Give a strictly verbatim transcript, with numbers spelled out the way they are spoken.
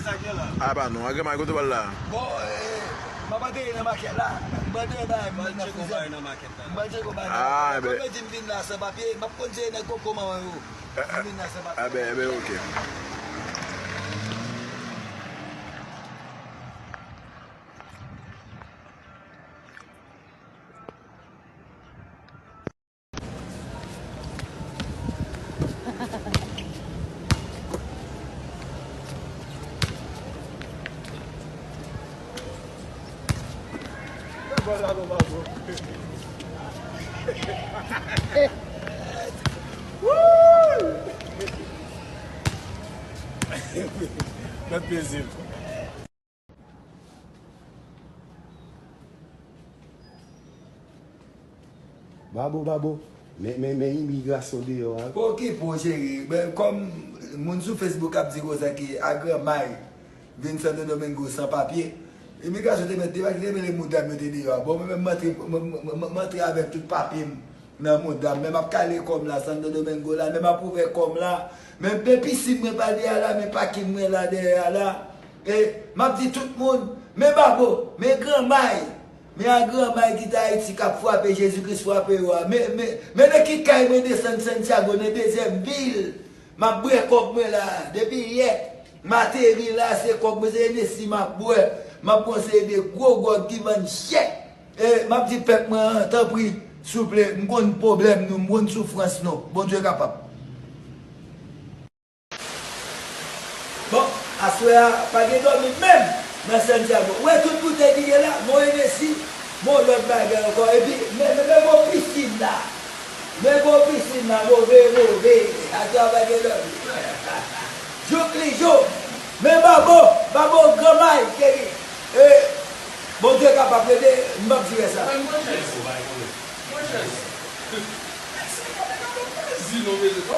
A pa non, a Granmay kote w al la? Bon, eh, m ap antre nan makèt la. M antre bay moun nan frizè. M antre bay nan makèt la. Ah, ben. Kòm yo di m vin la san papye, m ap konn se nèg koko manman yo. Eh, eh. M vin la san papye. Ah, ben, eh ben, ok. Mèt plezi. Babo, babo, men, men, men imigrasyon deyò a. Pa okipe w, cheri. Ben, kòm moun sou Facebook ap di konsa ke a Granmay vin Santo Domingo san papye, imigrasyon te mèt debake, te mele mouda m yo te deyò a. Bon, mwen menm, m antre, m, m, m, m, m antre avèk tout papye m nan mouda m. Men m ap kale kò m la, Santo Domingo la, men m ap ouvè kò m la. Men, men pisin mwen pa dèyè a la, men pakin mwen la dèyè a la. E, m ap di tout moun, men Babo, men Granmay, men a Granmay ki t Ayiti k ap frape, Jezi Kris frape yo a. Men, men, men nan ki kay mwen desann Santiago, nan dezyèm vil. M ap bwè kòb mwen la. Depi yè, m ateri la, se kòb mwen, se Hennessy m ap bwè. M ap bwè yon seri de gwo gwòg ki vann chè. E, m ap di pèp mwen an, tanpri, souple, m konn pwoblèm nou, m konn soufrans nou. Bondye kapab. Bon, aswè a, pa gen dòmi menm nan Santiago. Ou wè tout boutèy ki gen la, men Hennessy, men lòt bagay ankò. Epi, men, men, men bon pisin la. Men bon pisin la, move, move. Atè a pa gen dòmi. Jouk li jouk. Men Babo, Babo Granmay, cheri. E, Bondye kapab ede, m p ap di rès la. Mwen, mwen, mwen, mwen, mwen,